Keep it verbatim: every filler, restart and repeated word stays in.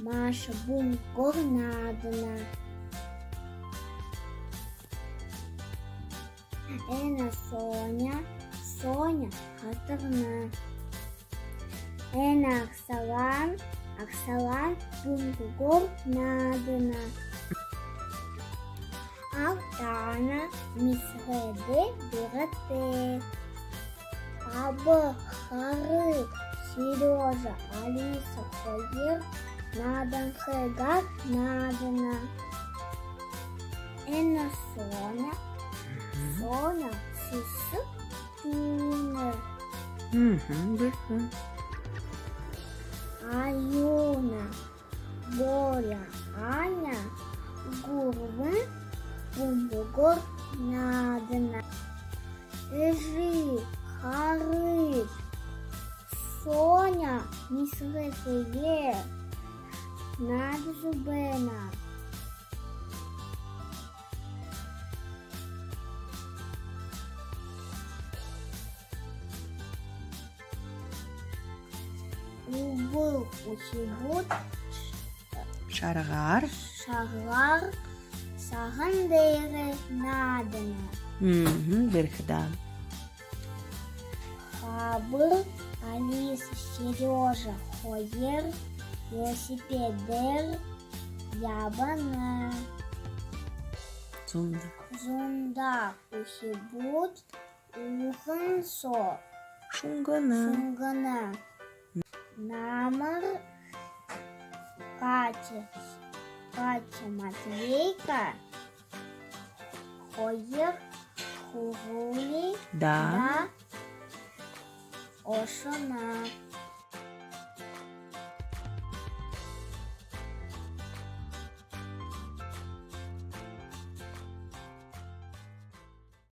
Маша бүмбэгөөр наадана. Энэ Соня. Соня хатарна. Энэ Арсалан. Арсалан бүмбэгөөр наадана. Алтана мисгэдэ бэрхэ. Хаба, Харыш, Серёжа, Алиса хоёр нааданхайгаар наадана. Энэ Соня. Соня сэсэг түүнэ. Бэрхэ. Аюна, Боря, Аня гурбан бүмбэгөөр наадана. Эжы, Харыш, Соня мисгэтэйгээ наадажа байна. Үбэл үхибүүд шаргаар, шаргаар саһан дээрэ наадана. Бэрхэ даа. Хаба, Алиса, Серёжа хоёр велосипедээр ябана. Зундаа. Зундаа үхибүүд ууһан соо шунгана. Шунгана. Намар, Катя, Катя, Матвейка хоёр һургуулида ошоно.